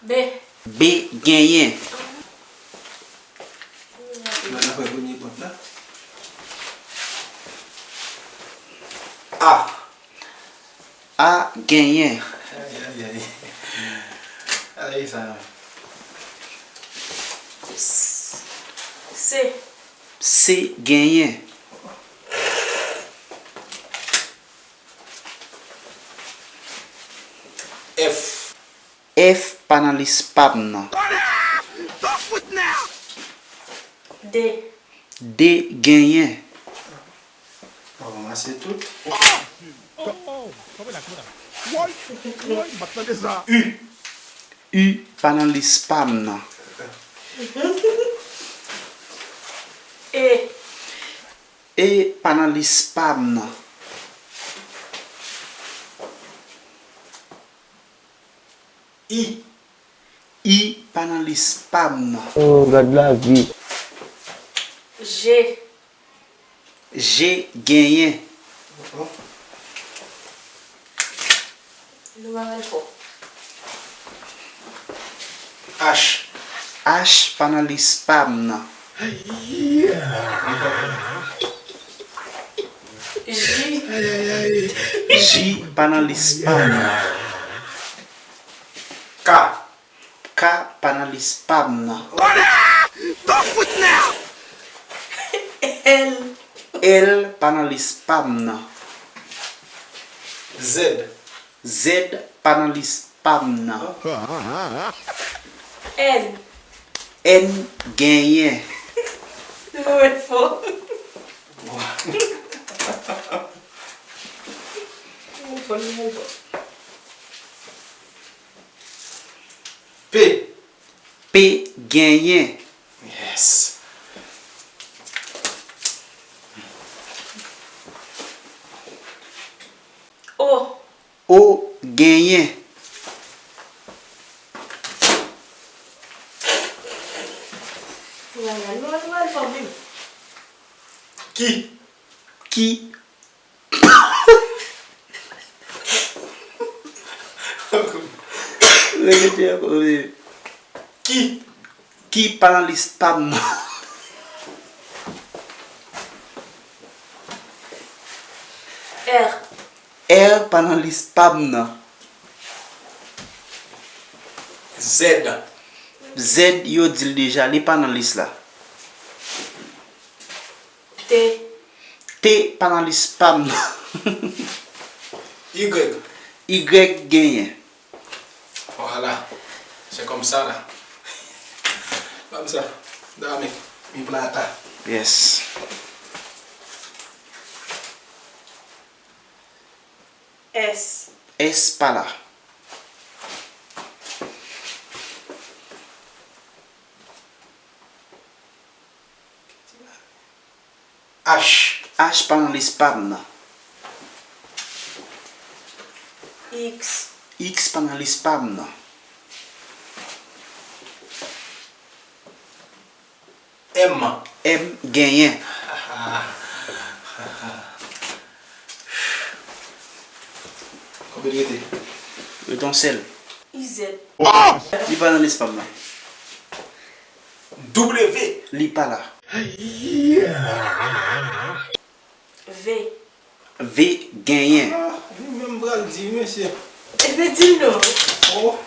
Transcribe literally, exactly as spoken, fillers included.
B. B genyen. Mwen apre premye pòt la. A. A genyen. Ay, ay, ay. Ay, sa. C. C genyen. F. F pa nan lis pa m nan. D. D genyen. Mwen ranmase tout. U. U pa nan lis pa m nan. E. E pa nan lis pa m nan. I. I pa nan lis pa m nan. Oh, gad lavi. G. G genyen. Nou pa wè l fò. H. H pa nan lis pa m nan. J. J pa nan lis pa m nan. K. K pa nan lis pa m nan. L. L pa nan lis pa m nan. Z. Z pa nan lis pa m nan. N. N genyen. Nou pa wè l fò. Nou pa wè l fò, nou pa wè l fò. P. P genyen. Yes. O. O genyen. Ou wè, nou, nou wè l fò menm. Ki. Ki. Repete ankò, wi. Ki. Ki pa nan lis pa m nan. R. R pa nan lis pa m nan. Z. Z, yo di l deja, li pa nan lis la. T. T pa nan lis pa m nan. Y. Y genyen. Vwala. Se kòmsa la. Kòmsa. Dame mi plata. Yes. S. S pa la. H. H pa nan lis pa m nan. X. X pa nan lis pa m nan. M. M genyen. Konbyen l rete? Rete yon sèl. I Z. Li pa nan lis pa m nan. W. Li pa la. V. V genyen. Ah, li menm pral di, mesye. Epi di l non. Oh.